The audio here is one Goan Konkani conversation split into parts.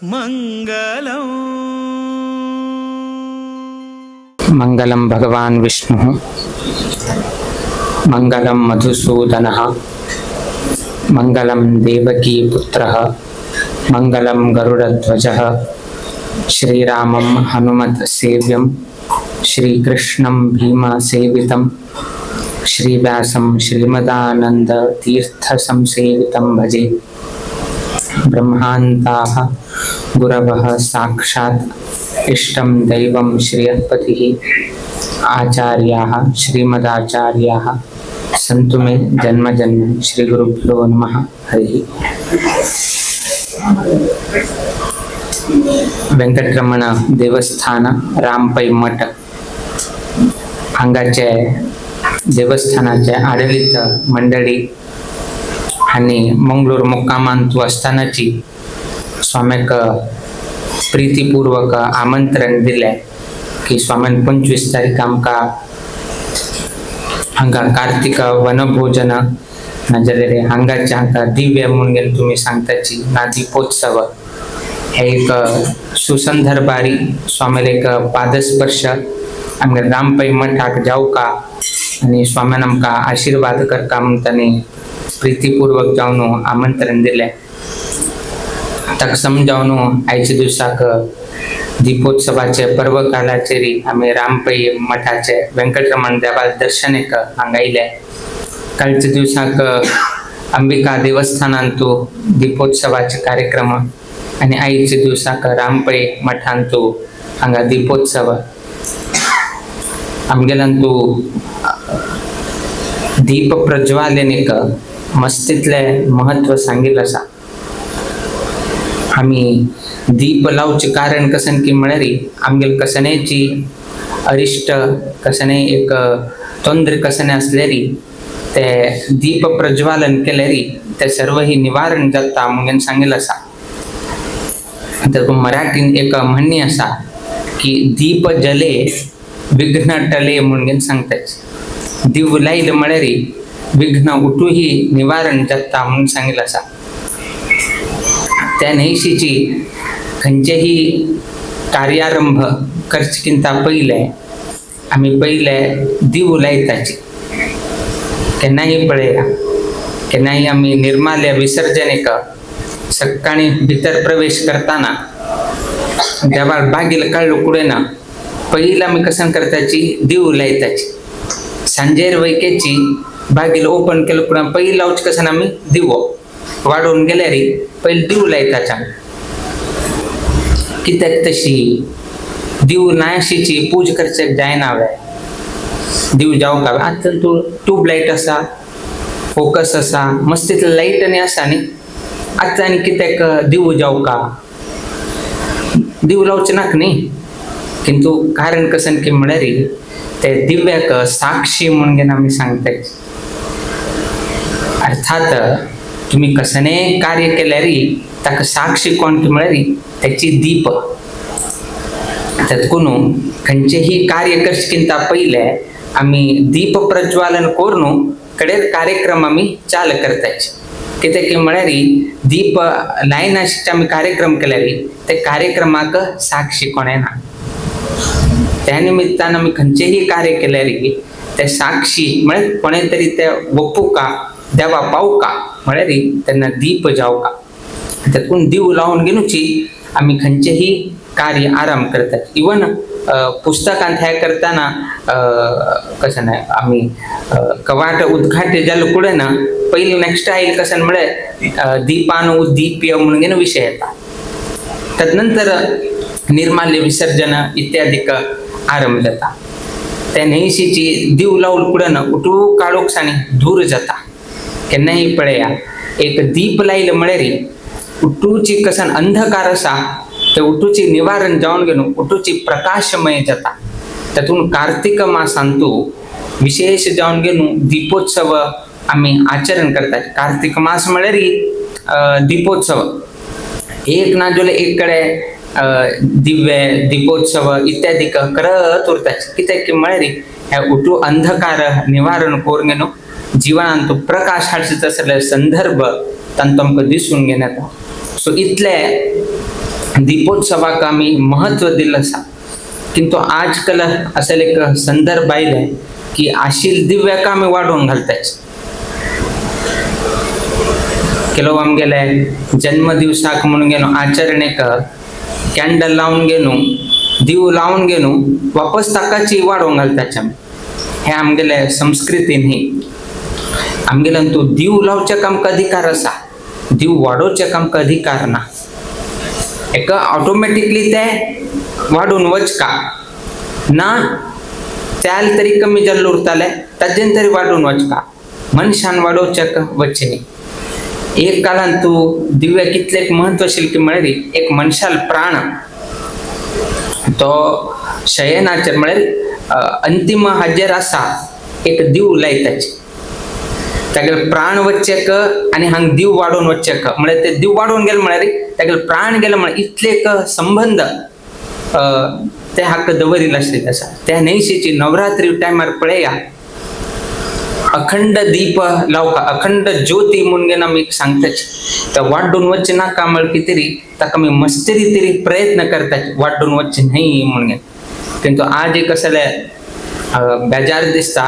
मंगलम। मंगलम भगवान विष्णु मंगलम मधुसूदनः मंगलम देवकी पुत्रः मंगलम गरुड़ध्वजः श्रीरामं हनुमत सेव्यं श्रीकृष्णं भीमसेवितं श्रीव्यासं श्रीमदानंद तीर्थ संसेवितं भजे। ब्रह्मांताः गुरवः साक्षात् इष्टं दैवं श्रियपतिः आचार्याः श्रीमदाचार्याः सन्तु मे जन्म जन्म। श्री गुरुभ्यो नमः। हरिः। वेंकटरमण देवस्थान रामपै मठ हांगाचे देवस्थानाचे आडळीत मंडळी आनी मंगळूर मुक्कामांतू आसतानाची स्वाम्याक प्रीतीपूर्वक आमंत्रण दिलें की स्वाम्यान 25 तारीख आमकां हांगा कार्तिक वनभोजन नाजाल्यार हांगाचे हांगा दिव्य म्हणून तुमी सांगताची ना दीपोत्सव हे एक सुसंदर्भारी स्वाम्याले एक पादस्पर्श आमगे रामपै मठाक जावका आनी स्वाम्यान आमकां आशिर्वाद करका म्हूण तांणी प्रीतीपूर्वक जावन आमंत्रण दिलें। ताका समजावन आयच्या दिवसाक दीपोत्सवाचे पर्व कालाचेर आमी रामपै मठाचे वेंकटरमण देवाल दर्शन एक हांगा आयले। कालच्या दिवसाक अंबिका देवस्थानांतू दीपोत्सवाचे कार्यक्रम आनी आयच्या दिवसाक रामपै मठांतू हांगा दीपोत्सव। आमगेल्यांतू दीप प्रज्वालन एक मस्तीतले महत्व सांगिल्लें आसा। आमी दीप लावचें कारण कसन की म्हळ्यार आमगेले कसनेची अरिश्ट कसने एक तोंद्र कसने आसल्यार ते दीप प्रज्वालन केल्यार ते सर्व ही निवारण जाता म्हणून सांगिल्लें आसा। तर मराठीन एक म्हणणी आसा की दीप जले विघ्न टले म्हणून सांगतात। दीव लायले म्हळ्यार विघ्न उठूही निवारण जाता म्हणून सांगिल्लें आसा। त्या न्हयशीची खंयचेही कार्यारंभ करचेकिंता पयले आमी पयले दीव लायताची। केन्नाय पळया केन्नाय आमी निर्माल्य विसर्जनेक सकाळी भितर प्रवेश करताना देवार बागील काडलो कुडेना पयलीं आमी कसन करताची दीव लायताची। सांजेर वैकेची बागील ओपन केलो कुडा पयलीं लावचे कसन आमी दिवो वाडोवन गेल्यार पयलीं दीव लायताच। कित्याक तशी दीव नाशीची पूज करचेक जायना वे दीव जावंक आतां तूं ट्यूबलायट आसा फोकस आसा मस्त तितले लायट आनी आसा न्ही आतां आनी कित्याक दीव जावका दीव लावचें नाका न्ही। किंतु कारण कसन की म्हळ्यार ते दिव्याक साक्षी म्हणून आमी सांगतात। अर्थात तुम्ही कसने कार्य केल्यार ताका साक्षी कोण म्हळ्यार त्याची दीप। तत्कुन खंयचेही कार्य करचेकिंता पयले आमी दीप प्रज्वालन करून कडेर कार्यक्रम आमी चालू करताची। कित्याक की म्हळ्यार दीप लायनाशिल्ले आमी कार्यक्रम केल्यार ते कार्यक्रमाक साक्षी कोण येना। त्या निमित्तान आमी खंयचेही कार्य केल्यार ते साक्षी म्हळ्यार कोणे तरी ते वपुका देवा पावका म्हळ्यार तेन्ना दीप जावका। तातूंत दीव लावन घेवची आमी खंयचेही कार्य आरंभ करतात। इवन पुस्तकांत हे करतना कशें ना आमी कवाट उद्घाट्य जालो कुडें ना पयलीं नेक्स्ट आयल कशें म्हळ्यार दीपान उद्दीप्य म्हणून विशय येता। तदनंतर निर्माल्य विसर्जन इत्यादिक आरंभ जाता। त्या न्हयशीची दीव लावन कुडें ना उठू काळोख दूर जाता। केन्नाय पळया एक दीप लायले म्हळ्यार उठूची कसन अंधकार आसा ते उठूची निवारण जावन घेवन उठूची प्रकाशमय जाता। तातूंत कार्तिक मासांतू विशेष जावन घेवन दीपोत्सव आमी आचरण करतात। कार्तिक मास म्हळ्यार दीपोत्सव एक ना जाल्यार एक कडेन दिव्य दीपोत्सव इत्यादी करत उरतात। कित्याक की म्हळ्यार हे उठू अंधकार निवारण करून घेवन जीवनांत प्रकाश हाडचे आसले संदर्भ तांतू आमकां दिसून घेन येता। सो इतले दीपोत्सवाक आमी महत्व दिल्लें आसा. किंतु आजकाल असेल एक संदर्भ आयले की आशिल दिव्याक आमी वाडोवन घालताय. ಕೆಲವು आमगेले जन्मदिवसाक म्हणून घेवन आचरणेक कॅन्डल लावन घेवन दिव लावन घेवन वापस ताकाची वाडोवन घालताचे आमी. हे आमगेले संस्कृती न्ही. आमगेल्यान तूं दिव लावच्याक आमकां अधिकार आसा, दिव वाडोवच्याक आमकां अधिकार ना. एका ऑटोमॅटिकली ते वाडून वचका ना, त्याल तरी कमी जाल्लो उरताले ताजेन तरी वाडून वचका, मनशान वाडोवच्याक वचचें न्ही. एक काळान तूं दिव्या कितलें महत्व आशिल्लें की म्हळ्यार एक मनशाल प्राण तो शयनाचेर म्हळ्यार अंतिम हाजेर आसा एक दिव लायताचे, तागेले प्राण वचचेक आनी हांग दिव वाडोवन वचचेक म्हळ्यार ते दिव वाडोवन गेले म्हळ्यार तागेले प्राण गेले म्हळ्यार इतले एक संबंद ते हाका दवरिल्ले आशिल्ले आसा. त्या न्हयशीची नवरात्री टायमार पळया अखंड दीप लावका, अखंड ज्योती म्हणून घेवन आमी सांगताची. ते वाड्डून वचचें नाका म्हळ्यार कितें तरी ताका आमी मस्तेरी तरी प्रयत्न करताची वाड्डून वचचें न्हय म्हणून घेवन. किंतु आज एक असले बेजार दिसता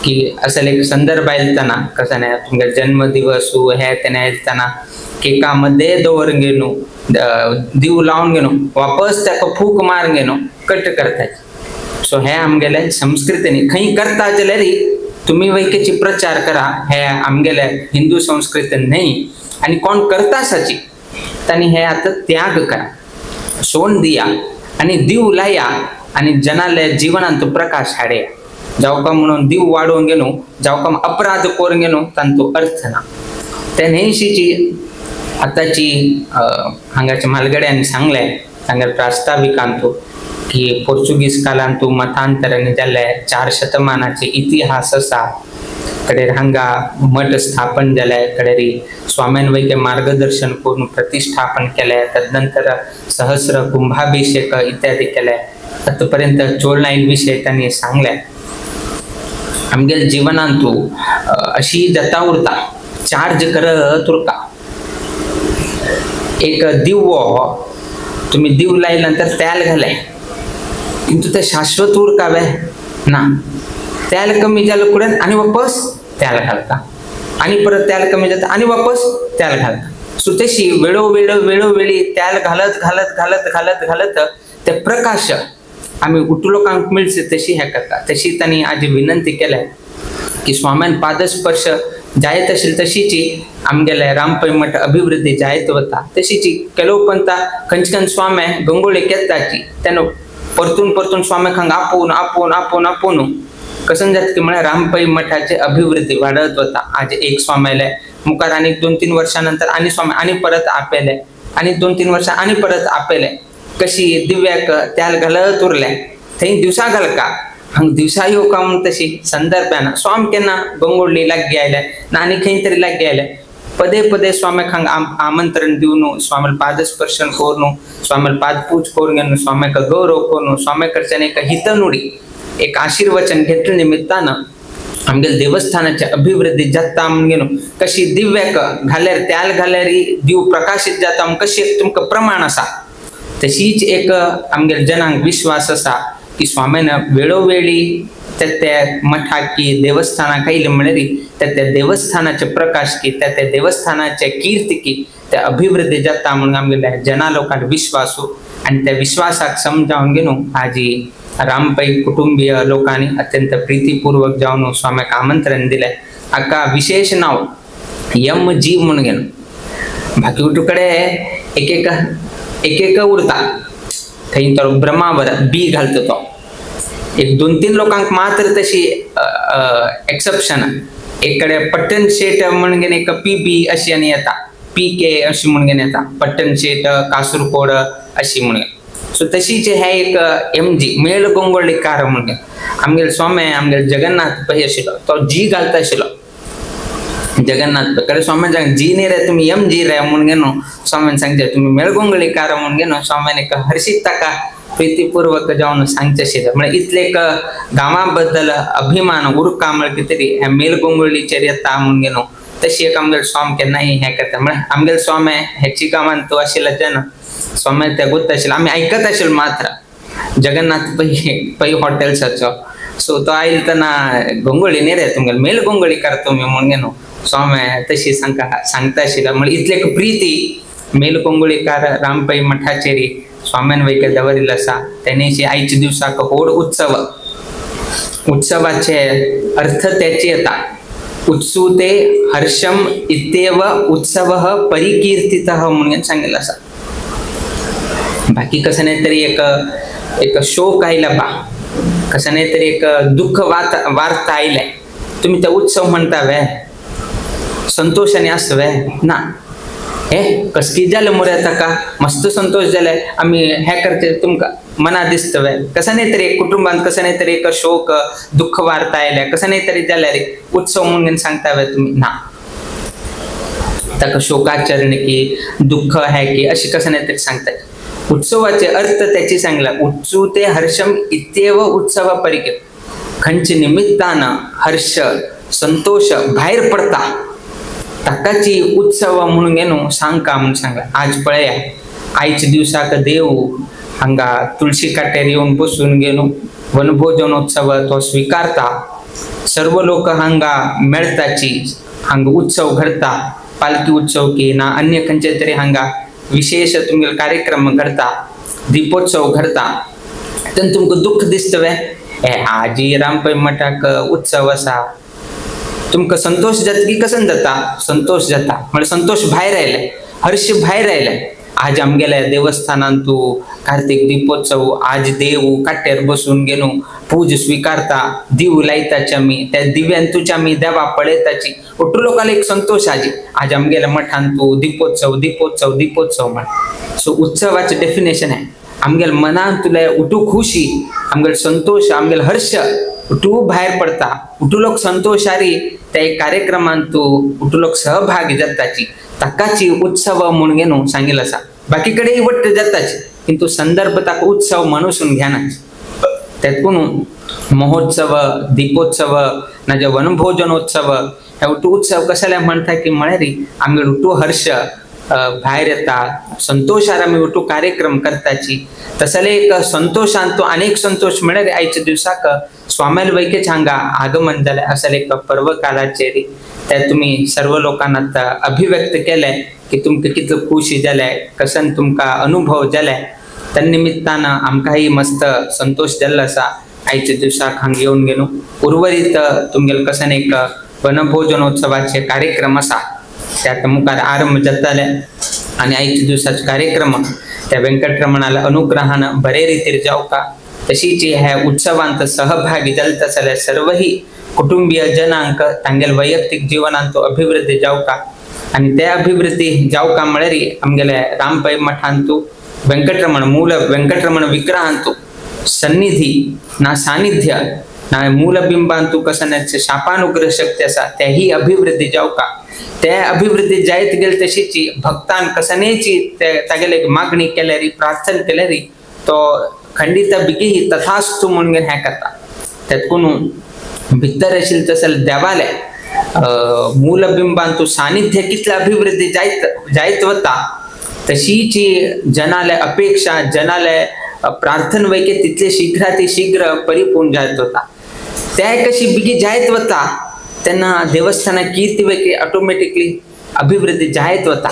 की असले एक संदर्भ आयलतना कसं नाही तुमगे जन्मदिवस हे तेणे आयलतना केका मध्ये दवरून घेवन दिव लावन घेवन वापस ताका फूक मारून घेवन कट करताची. सो हे आमगेले संस्कृतीन खंय करता जाल्यार तुमी वैकेची प्रचार करा, हे आमगेले हिंदू संस्कृतीन न्हय. आनी कोण करता आसाची तांणी हे आतां त्याग करा, सोड दिया आनी दिव लाया आनी जनाले जिवनांत प्रकाश हाडया. जावका म्हणून दिव वाडोवन घेवन जावका अपराध करून घेवन तांचो अर्थ ना. ते न्हयशीची आतांची हांगाच्या म्हालगड्यांनी सांगलें हांगा प्रास्ताविकांतू की पोर्चुगीज कालांतू मतांतरांनी जाल्ले 4 शतमानाचे इतिहास आसा. कडेर हांगा मठ स्थापन जाले, कडेरी स्वाम्यान वैके मार्गदर्शन करून प्रतिष्ठापन केलें, तदनंतर सहस्र कुंभाभिषेक इत्यादी केले. आतापर्यंत चोळनाईल विशय तांणी सांगले. आमगेले जिवनांतू अशी जाता उरता चार्ज करत उरता. एक दिवो तुम्ही दिव लायल्यानंतर तेल घाले किंतु ते शाश्वत उरकावे ना. तेल कमी जालें कुडेन आनी वापस तेल घालता आनी परत तेल कमी जाता आनी वापस तेल घालता. सो तशी वेळो वेळोवेळी तेल घालत घालत घालत घालत घालत ते प्रकाश आमी उठू लोकांक मेळचे तशी हें करता. तशी तांणी आज विनंती केल्या की स्वाम्यान पादस्पर्श जायत आशिल्ली तशीची आमगेले रामपै मठ अभिवृद्धी जायत वता. तशीची ಕೆಲವು पंता खंयचे खंय स्वामे गंगोळी केताची तेन्ना परतून परतून स्वाम्याक हांगा आपोवन आपोवन आपोवन आपोवन कसन जाता की म्हळ्यार रामपै मठाची अभिवृद्धी वाडत वता. आज एक स्वामी आयले मुखार आनी 2-3 वर्सां नंतर आनी स्वामी आनी परत आपयले आनी 2-3 वर्सां आनी परत आपयले. कशी दिव्याक तेल घालत उरले थंय दिवसा घालका हांगा दिवसा येवका म्हूण तशी संदर्भ येना. स्वाम केन्ना गंगोळी लागीं आयले ना आनी खंय तरी लागीं आयले पदे पदे स्वाम्याक हांगा आमंत्रण दिवन स्वाम्याल पादस्पर्शन करून स्वाम्याल पादपूज करून घेवन स्वाम्याक गौरव करून स्वाम्या कडच्यान एक हितनुडी एक आशीर्वचन घेतले निमित्तान आमगेले देवस्थानाची अभिवृद्धी जाता म्हणून घेवन कशी दिव्याक घाल्यार तेल घाल्यार दिव प्रकाशीत जाता म्हूण कशी एक तुमकां प्रमाण आसा तशीच एक आमगेले जनांक विश्वास आसा की स्वाम्यान वेळोवेळी त्या त्या मठाकी देवस्थानाक आयले म्हणल्यार त्या त्या देवस्थानाचे प्रकाश की त्या त्या देवस्थानाचे कीर्ती की त्या अभिवृद्धी जाता म्हणून आमगेल्या जना लोकांक विश्वासू आनी त्या विश्वासाक समजावन घेवन आजी रामपै कुटुंबीय लोकांनी अत्यंत प्रीतीपूर्वक जावन स्वाम्याक आमंत्रण दिलें. हाका विशेष नांव यम जी म्हणून घेवन बाकी कडेन एक एक एक एक उरता थंय तो ब्रह्मावर बी घालता तो एक 2-3 लोकांक मात्र तशी एक्सेप्शन. एक कडेन पट्टन शेट म्हणून घेवन एक पी बी अशी आनी येता पी के अशी म्हणून घेवन येता पट्टन शेट कासूरकोड अशी म्हणून. सो तशीच हे एक एम जी मेळ गोंगोळीकार म्हणून घेवन आमगेले स्वामी आमगेले जगन्नाथ पै आशिल्लो तो जी घालता आशिल्लो जगन्नाथ पै. कारण स्वामी सांग जी न्ही रे तुमी एम जी रे म्हणून घेवन स्वामीन सांगचे तुमी मेळगोंगळीकार म्हणून घेवन स्वामीन एक हर्षीत ताका प्रीतीपूर्वक जावन सांगचें आशिल्लें. म्हळ्यार इतलें एक गांवा बद्दल अभिमान उरका म्हळ्यार कितें तरी ह्या मेलगोंगोळीचेर येता म्हणून घेवन तशी एक आमगेले स्वामी केन्नाय हें करता. म्हळ्यार आमगेले स्वामी हेची गांवांत तो आशिल्लो जेन्ना स्वामी स्वामी त्या गोत आशिल्लो आमी आयकत आशिल्लो मात्र जगन्नाथ पै पै हॉटेल्साचो. सो तो आयल तेन्ना गोंगोळी न्ही रे तुमगेले मेल गोंगोळी कर तुमी म्हणून न्हू स्वामी तशी सांगता आशिल्लो. म्हणजे इतले प्रिती मेल कोंगोळीकार राम पै मठाचेरी स्वाम्यान वैके दवरिल्लो आसा. तेणेची आयच्या दिवसाक व्हड उत्सव उत्सवाचे अर्थ त्याची येता उत्सुते हर्षम इत्येव उत्सवः परिकीर्तितः म्हणून सांगितलं आसा. बाकी कसं नाही तरी एक एक शोक आयला बा, कसं नाही तरी एक दुःख वार्ता आयले तुम्ही त्या उत्सव म्हणता वे संतोषाने असं वे ना हे कसकी जालें मुरे ताका मस्त संतोष जाले आमी हे करचे तुमकां मना दिसता वे. कसं नाही तरी एक कुटुंबांत कसं नाही तरी एक शोक दुःख वार्ता आयल्या कसं नाही तरी जाल्यार उत्सव म्हणून सांगता वे तुमी ना. ताका शोकाचरण की दुःख है की अशी कसं नाही तरी सांगता. उत्सवाचे अर्थ त्याची सांगला उत्सुते हर्षम इत्येव उत्सव परिके खंयचे निमित्तान हर्ष संतोष भायर पडता ताकाची उत्सव म्हणून न्हू सांगका म्हणून सांगला. आज पळया आयच्या दिवसाक देव हांगा तुळशी काट्यार येवन बसून घेवन वनभोजनोत्सव तो स्वीकारता. सर्व लोक हांगा मेळताची हांगा उत्सव घडता पालखी उत्सव की ना अन्य खंयचे तरी हांगा विशेष तुमगेले कार्यक्रम घडता दीपोत्सव घडता तेन्ना तुमकां दुःख दिसता वे हे आजी राम पै मठाक उत्सव आसा तुमकां संतोष जाता की कसन जाता संतोष जाता म्हळ्यार संतोष भायर आयले हर्ष भायर आयले. आज आमगेल्या देवस्थानांत तूं कार्तिक दीपोत्सव आज देव काट्यार बसून घेवन पूज स्वीकारता दिव लायताची आमी त्या दिव्यांतूच आमी देवा पळयताची ఒట్టు लोकांक एक संतोष आजी आज आमगेल्या मठांत तूं दीपोत्सव दीपोत्सव दीपोत्सव म्हण. सो उत्सवाचें डेफिनेशन आहे आमगेल्या मनांत तुले उठू खुशी आमगेलो संतोष आमगेलो हर्ष उठू भायर पडता उठू लोक संतोषारी त्या एक कार्यक्रमांत तूं उठू लोक सहभागी जाताची ताकाची उत्सव म्हणून न्हू सांगिल्लो आसा. बाकी कडेन वट्ट जाताची किंतु संदर्भ ताका उत्सव म्हणून घेना. त्यातून महोत्सव दीपोत्सव नाजाल्यार वनभोजनोत्सव हे उठू उत्सव कशाला म्हणटा की म्हळ्यार आमगेलो उठू हर्ष भायर येता संतोषार आमी उठू कार्यक्रम करताची. तसले एक संतोषान तो अनेक संतोष म्हळ्यार आयच्या दिवसाक स्वाम्याल वैकेच हांगा आगमन जालें असले एक पर्व काळाचेर त्या तुमी सर्व लोकांना अभिव्यक्त केलें की तुमकां कितलो खुशी जालें कसन तुमकां अनुभव जाले त्या निमित्तान आमकांय मस्त संतोष जाल्लो आसा आयच्या दिवसाक हांगा येवन गेलो. उर्वरीत तुमगेले कसन एक वनभोजनोत्सवाचे कार्यक्रम आसा त्या मुखार आरंभ जाताले आनी आयच्या दिवसाचे कार्यक्रम त्या वेंकटरमणाला अनुग्रहान बरे रितीर जावका तशीच ह्या उत्सवांत सहभागी जाता जाल्यार सर्वही कुटुंबीय जनांक तांगेले वैयक्तीक जिवनांत अभिवृद्धी जावका आनी ते अभिवृद्धी जावका म्हळ्यार आमगेले राम पै मठांतू वेंकटरमण मूल वेंकटरमण विग्रहांतू सन्निधी ना सानिध्य ना मूलबिंबांतू कसनाचे शापानुग्रह शक्ती आसा त्याही अभिवृद्धी जावका. त्या अभिवृद्धी जायत गेले तशीची भक्तान कसनेची तागेले मागणी केल्यारी प्रार्थना केल्यारी तो खंडित बिगी तथास्तु म्हणून हें करता. त्यातून भितर आशिल्लें तशें देवाले मूलबिंबांतू सानिध्य कितले अभिवृद्धी जायत जायत वता तशीची जनाले अपेक्षा जनाले प्रार्थना वैके तितले शीघ्राति शीघ्र परिपूर्ण जायत वता. त्या कशी बिगी जायत वता तेन्ना देवस्थाना कीर्ती वैके ऑटोमॅटिकली अभिवृद्धी जायत वता.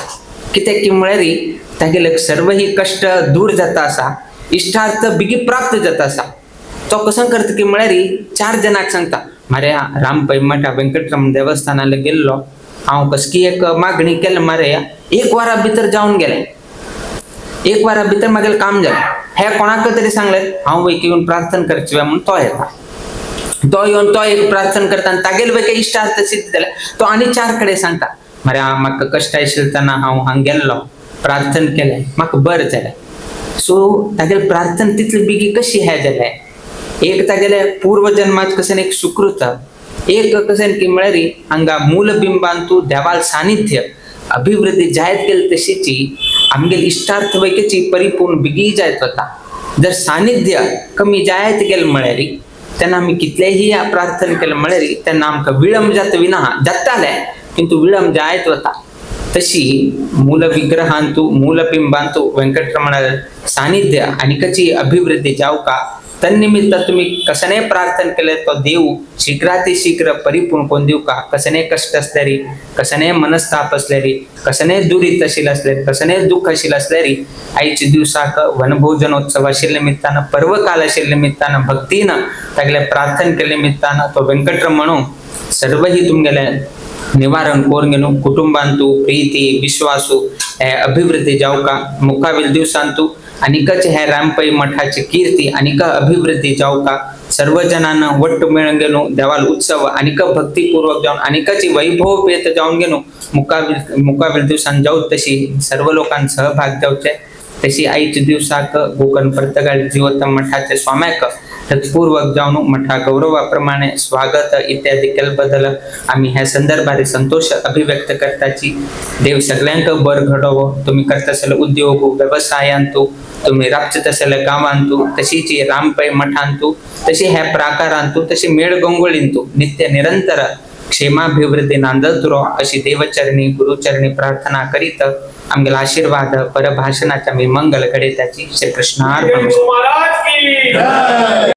कित्याक की म्हळ्यार तागेले सर्वही कश्ट दूर जाता आसा इश्टार्थ बिगी प्राप्त जाता आसा. तो कसो करता की म्हळ्यार चार जणांक सांगता मरे राम पै मठा वेंकटरमण देवस्थानाला गेल्लो हांव कसकी एक मागणी केली मरे एक वरा भितर जावन गेलें एक वरा भितर म्हागेलें काम जालें. हे कोणाक तरी सांगलें हांव वैके येवन प्रार्थना करची म्हणून तो येता तो येवन तो एक प्रार्थना करता आनी तागेले वैके इश्टार्थ सिद्ध जालें तो आनी चार कडेन सांगता मरे म्हाका कश्ट आशिल्लें तेन्ना हांव हांगा गेल्लो प्रार्थना केलें म्हाका बरें जालें. सो तागेले प्रार्थना तितली बेगी कशी हें जालें एक तागेले पूर्वजन्मात कशें एक सुकृत एक कशें की म्हळ्यार हांगा मूलबिंबांतू देवाल सानिध्य अभिवृद्धी जायत गेली तशीची आमगेली इश्टार्थ वैकेची परिपूर्ण बेगी जायत वता. जर सानिध्य कमी जायत गेलें म्हळ्यार तेन्ना आमी कितलेही प्रार्थना केलें म्हळ्यार तेन्ना आमकां विळंब जाता विना जातालें किंतु विळंब जायत वता. तशी मूल विग्रहांतु मूलबिंबांतु वेंकटरमण सानिध्य आनिकची अभिवृद्धी जावका तन्निमित्त तुम्ही कसने प्रार्थना केले तो देव शीघ्रातिशीघ्र परिपूर्ण कोण दिवका। कसने कष्ट असल्यारी, कसने मनस्ताप असल्यारी, कसने दुरीत अशील असल्यारी, कसने दुःख अशील असल्यारी आईचे दिवसाक वनभोजनोत्सव अशील निमित्तानं, पर्वकाल अशील निमित्तानं, भक्तीनं तागेले प्रार्थना केले निमित्तानं तो वेंकटरमणो सर्वही तुमगेले निवारण कोरून घेऊन कुटुंबांतु प्रीती विश्वासू अभिवृद्धी जावका। मुखावील दिवसांतु अनिकच हे रामपै मठाची कीर्ती अनिक अभिवृद्धी जावका। सर्व जनांना वट्ट मेळून घेऊन देवाल उत्सव अनिक भक्तीपूर्वक जाऊन अनिकची वैभवपेत जाऊन घेऊन मुखावील दिवसान जाऊ तशी सर्व लोकांना सहभाग जावचे तशी आईचे दिवसाक गोकर्ण पर्तगाळ जीवोत्तम मठाचे स्वाम्याक तत्पूर्वक जाऊन मठा गौरवाप्रमाणे स्वागत इत्यादी केल्याबद्दल आम्ही ह्या संदर्भात संतोष अभिव्यक्त करताची। देव सगळ्यांक बर घडोवो। तुम्ही करत असेल उद्योग व्यवसायांतु, तुम्ही राबचत असेल गावांतु, तशीच रामपै मठांतु, तशी ह्या प्राकारांतु, तशी मेळ गंगोळींतु नित्य निरंतर क्षेमाभिवृद्धी नांदत रो अशी देवचरणी गुरुचरणी प्रार्थना करीत आमगेला आशीर्वाद परभाषणाच्या मी मंगल घडे त्याची। श्री कृष्णार्पण।